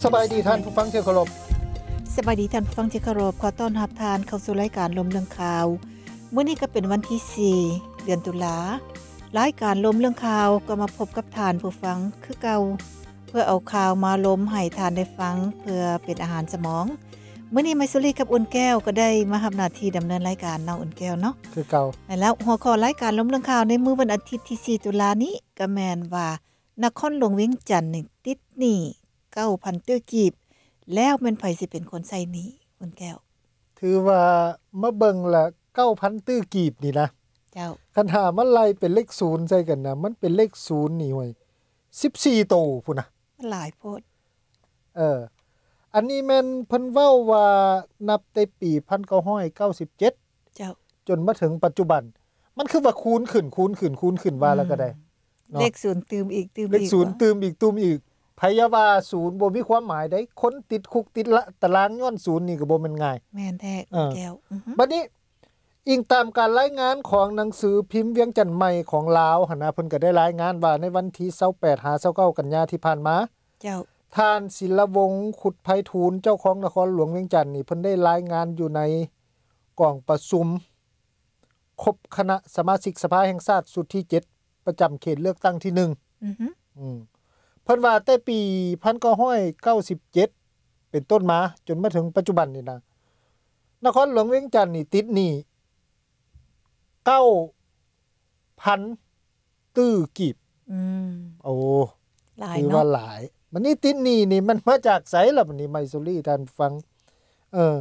ສະບາຍດີທ່ານຜູ້ຟັງທີ່ເຄົາລົບ. ສະບາຍດີທ່ານຜູ້ຟັງທີ່ເຄົາລົບ. ຂໍຕ້ອນຮັບທ່ານເຂົ້າສູ່ລາຍການລົມເລື່ອງຂ່າວ. ມື້ນີ້ກໍເປັນວັນທີສີ່ ເດືອນຕຸລາ. ລາຍການລົມເລື່ອງຂ່າວກໍມາພົບກັບທ່ານຜູ້ຟັງຄືເກົ່າ ເພື່ອເອົາຂ່າວມາລົມໃຫ້ທ່ານໄດ້ຟັງ ເພື່ອເປັນອາຫານສະໝອງ. ມື້ນີ້ໄມຊູລີກັບອຸ່ນແກ້ວກໍໄດ້ມາຮັບໜ້າທີ່ດຳເນີນລາຍການເນາະ ອຸ່ນແກ້ວເນາະ. ຄືເກົ່າ. ແມ່ນແລ້ວ. ຫົວຂໍ້ລາຍການລົມເລື່ອງຂ່າວໃນມື້ວັນອາທິດທີສີ່ ຕຸລານີ້ ກໍແມ່ນວ່າ ນະຄອນຫຼວງວຽງຈັນນີ້ຕິດໜີ້ເກົ້າພັນຕື້ກີບ ແລ້ວແມ່ນໃຜຊິເປັນຄົນໃຊ້ໜີ້ ອຸ່ນແກ້ວ? ຖືວ່າມາເບິ່ງລະ ເກົ້າພັນຕື້ກີບນີ້ນະ. ເຈົ້າ. ຄັນຫາມາໄລ່ເປັນເລກສູນໃສ່ກັນນະ ມັນເປັນເລກສູນນີ້ ຫ້ວຍ ສິບສີ່ໂຕພຸ້ນນະ. ມັນຫຼາຍໂພດ. ເອີ ອັນນີ້ແມ່ນເພິ່ນເວົ້າວ່ານັບແຕ່ປີພັນເກົ້າຮ້ອຍເກົ້າສິບເຈັດ ເຈົ້າ ຈົນມາເຖິງປັດຈຸບັນ ມັນຄືວ່າຄູນຂຶ້ນ ຄູນຂຶ້ນ ຄູນຂຶ້ນ ວ່າແລ້ວກໍໄດ້ ອືມ ເນາະ. ເລກສູນຕື່ມອີກ ຕື່ມອີກ ເລກສູນຕື່ມອີກ ຕື່ມອີກ. ໃຜຢ່າວ່າສູນບໍ່ມີຄວາມໝາຍໃດ໋ ຄົນຕິດຄຸກຕິດລະ ຕາລາງຍ້ອນສູນນີ້ກໍບໍ່ແມ່ນງ່າຍ. ແມ່ນແທ້ ເອີ ແກ້ວ. ອືຮຶ ບັດນີ້ ອີງຕາມການລາຍງານຂອງໜັງສືພິມວຽງຈັນໃໝ່ຂອງລາວຫັ້ນນະ ເພິ່ນກໍໄດ້ລາຍງານວ່າໃນວັນທີຊາວແປດຫາຊາວເກົ້າກັນຍາທີ່ຜ່ານມາ ເຈົ້າ ທ່ານ ສິນລະວົງ ຄຸດໄພທູນ ເຈົ້າຄອງນະຄອນຫຼວງວຽງຈັນນີ້ ເພິ່ນໄດ້ລາຍງານຢູ່ໃນກອງປະຊຸມຄົບຄະນະສະມາຊິກສະພາແຫ່ງຊາດຊຸດທີເຈັດ ປະຈຳເຂດເລືອກຕັ້ງທີໜຶ່ງ. ອືຮຶ ອືມ ເພິ່ນວ່າແຕ່ປີພັນເກົ້າຮ້ອຍເກົ້າສິບເຈັດ ເປັນຕົ້ນມາ ຈົນມາເຖິງປັດຈຸບັນນີ້ນະ ນະຄອນຫຼວງວຽງຈັນນີ້ຕິດໜີ້ເກົ້າພັນຕື້ກີບ. ອືມ ໂອ້ ຫຼາຍ ຖືວ່າ ເນາະ ຫຼາຍ. ບັດນີ້ຕິດໜີ້ນີ້ມັນມາຈາກໃສລະ ບັດນີ້ໄມຊູລີ ທ່ານຜູ້ຟັງ? ເອີ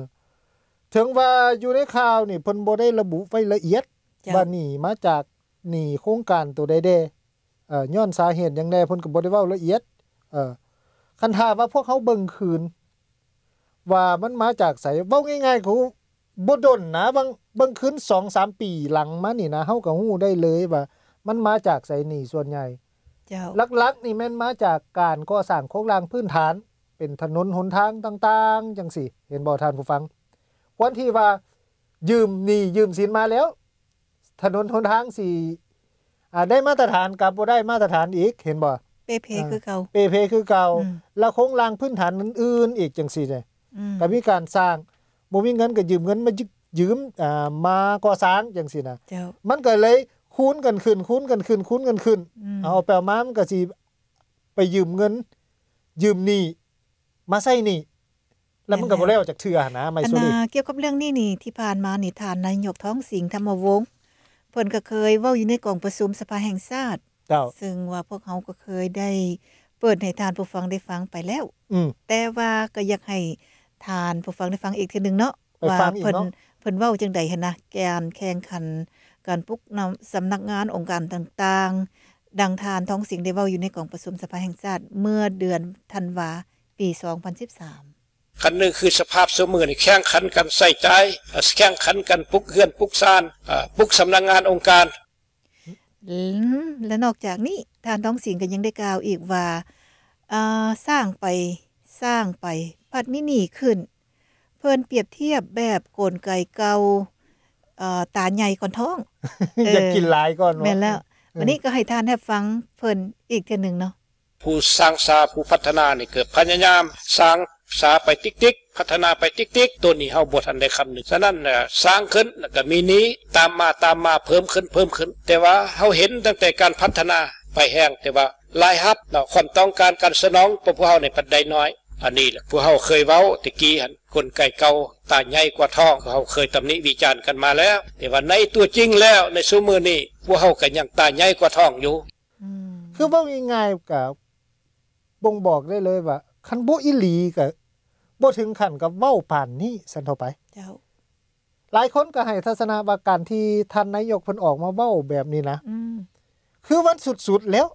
ເຖິງວ່າຢູ່ໃນຂ່າວນີ້ເພິ່ນບໍ່ໄດ້ລະບຸໄວ້ລະອຽດ ເຈົ້າ ວ່າໜີ້ມາຈາກ ໜີ້ໂຄງການໂຕໃດແດ່ ເອີ ຍ້ອນສາເຫດຫຍັງແດ່ ເພິ່ນກໍບໍ່ໄດ້ເວົ້າລະອຽດ. ເອີ ຄັນຖ້າວ່າພວກເຮົາເບິ່ງຄືນວ່າມັນມາຈາກໃສ ເວົ້າງ່າຍໆ ຄືບໍ່ດົນນະ ເບິ່ງ ເບິ່ງຄືນສອງສາມປີຫຼັງມານີ້ນະ ເຮົາກໍຮູ້ໄດ້ເລີຍວ່າມັນມາຈາກໃສ ໜີ້ສ່ວນໃຫຍ່. ເຈົ້າ. ຫຼັກໆນີ້ແມ່ນມາຈາກການກໍ່ສ້າງໂຄງລ່າງພື້ນຖານ ເປັນຖະໜົນຫົນທາງຕ່າງໆ ຈັ່ງຊີ້ ເຫັນບໍ່ທ່ານຜູ້ຟັງ? ຄວນທີ່ວ່າຢືມໜີ້ຢືມສິນມາແລ້ວ ຖະໜົນຫົນທາງຊິ ອ່າ ໄດ້ມາດຕະຖານກັບບໍ່ໄດ້ມາດຕະຖານອີກ ເຫັນບໍ່? ເປ່ເພ ອ່າ ຄືເກົ່າ ເປ່ເພຄືເກົ່າ. ອືມ ແລ້ວໂຄງລ່າງພື້ນຖານອື່ນໆອີກ ຈັ່ງຊີ້ເດ້. ອືມ ກໍມີການສ້າງ ບໍ່ມີເງິນກໍຢືມເງິນມາຢືມ ອ່າ ມາກໍ່ສ້າງ ຈັ່ງຊີ້ນະ. ເຈົ້າ. ມັນກໍເລີຍຄູນກັນຂຶ້ນ ຄູນກັນຂຶ້ນ ຄູນກັນຂຶ້ນ. ອືມ ເອົາໄປເອົາມາ ມັນກໍຊິໄປຢືມເງິນ ຢືມໜີ້ ມາໃຊ້ໜີ້ ແລ້ວມັນກໍບໍ່ແລ້ວຈັກເທື່ອຫັ້ນນະ ໄມຊູລີ. ອັນນ່າ ກ່ຽວກັບເລື່ອງນີ້ນີ້ ທີ່ຜ່ານມານີ້ ທ່ານນາຍົກ ທອງສິງ ທຳມະວົງ ເພິ່ນກໍເຄີຍເວົ້າຢູ່ໃນກອງປະຊຸມສະພາແຫ່ງຊາດ. ເຈົ້າ. ເຊິ່ງວ່າພວກເຮົາກໍເຄີຍໄດ້ເປີດໃຫ້ທ່ານຜູ້ຟັງໄດ້ຟັງໄປແລ້ວ. ອືມ. ແຕ່ວ່າກໍຢາກໃຫ້ທ່ານຜູ້ຟັງໄດ້ຟັງອີກເທື່ອໜຶ່ງເນາະ ໄປ ວ່າ ຟັງອີກ ເພິ່ນ ເນາະ ເພິ່ນເວົ້າຈັ່ງໃດຫັ້ນນະ ການແຂ່ງຂັນ ການປຸກນຳສຳນັກງານອົງການຕ່າງໆ ດັ່ງທ່ານ ທອງສິງ ໄດ້ເວົ້າຢູ່ໃນກອງປະຊຸມສະພາແຫ່ງຊາດ ເມື່ອເດືອນທັນວາ ປີສອງພັນສິບສາມ. ອັນໜຶ່ງຄືສະພາບຊຸມມື້ນີ້ແຂ່ງຂັນກັນໃຊ້ຈ່າຍ ແຂ່ງຂັນກັນປຸກເຮືອນປຸກຊານ ເອີ ປຸກສຳນັກງານອົງການ. ອືມ ແລະນອກຈາກນີ້ ທ່ານ ທອງສິງ ກໍຍັງໄດ້ກ່າວອີກວ່າ ເອີ ສ້າງໄປ ສ້າງໄປ ພັດມີໜີ້ຂຶ້ນ ເພິ່ນປຽບທຽບແບບກົນໄກເກົ່າ ເອີ ຕາໃຫຍ່ກ່ອນທ້ອງ. ເອີ ຢາກກິນຫຼາຍກ່ອນ. ແມ່ນແລ້ວ. ເອີ ວັນນີ້ກໍໃຫ້ທ່ານຮັບຟັງເພິ່ນອີກເທື່ອໜຶ່ງເນາະ. ຜູ້ສ້າງສາ ຜູ້ພັດທະນານີ້ກໍພະຍາຍາມສ້າງສາໄປຕິກໆ ພັດທະນາໄປຕິກໆ ໂຕນີ້ເຮົາບໍ່ທັນໄດ້ຄຳນຶງ. ສະນັ້ນ ສ້າງຂຶ້ນແລ້ວກໍມີໜີ້ຕາມມາ ຕາມມາ ເພີ່ມຂຶ້ນ ເພີ່ມຂຶ້ນ. ແຕ່ວ່າເຮົາເຫັນຕັ້ງແຕ່ການພັດທະນາໄປແຮງ ແຕ່ວ່າລາຍຮັບເນາະ ຄວາມຕ້ອງການການສະໜອງຂອງພວກເຮົານີ້ພັດໄດ້ໜ້ອຍ. ອັນນີ້ແຫຼະ ພວກເຮົາເຄີຍເວົ້າແຕ່ກີ້ຫັ້ນ ກົນໄກເກົ່າຕາໃຫຍ່ກວ່າທ້ອງ ພວກເຮົາເຄີຍຕຳໜິວິຈານກັນມາແລ້ວ. ແຕ່ວ່າໃນຕົວຈິງແລ້ວ ໃນຊຸມມື້ນີ້ ພວກເຮົາກໍຍັງຕາໃຫຍ່ກວ່າທ້ອງຢູ່. ອືມ ຄືເວົ້າງ່າຍໆ ກໍບົ່ງບອກໄດ້ເລີຍວ່າ ຄັນບໍ່ອີ່ຫຼີກໍບໍ່ເຖິງຂັ້ນກັບເວົ້າປານນີ້ຊັ້ນເຖາະໄປ. ເຈົ້າ. ຫຼາຍຄົນກໍໃຫ້ທັດສະນະວ່າ ການທີ່ທ່ານນາຍົກເພິ່ນອອກມາເວົ້າແບບນີ້ນະ ອືມ ຄືມັນສຸດໆແລ້ວ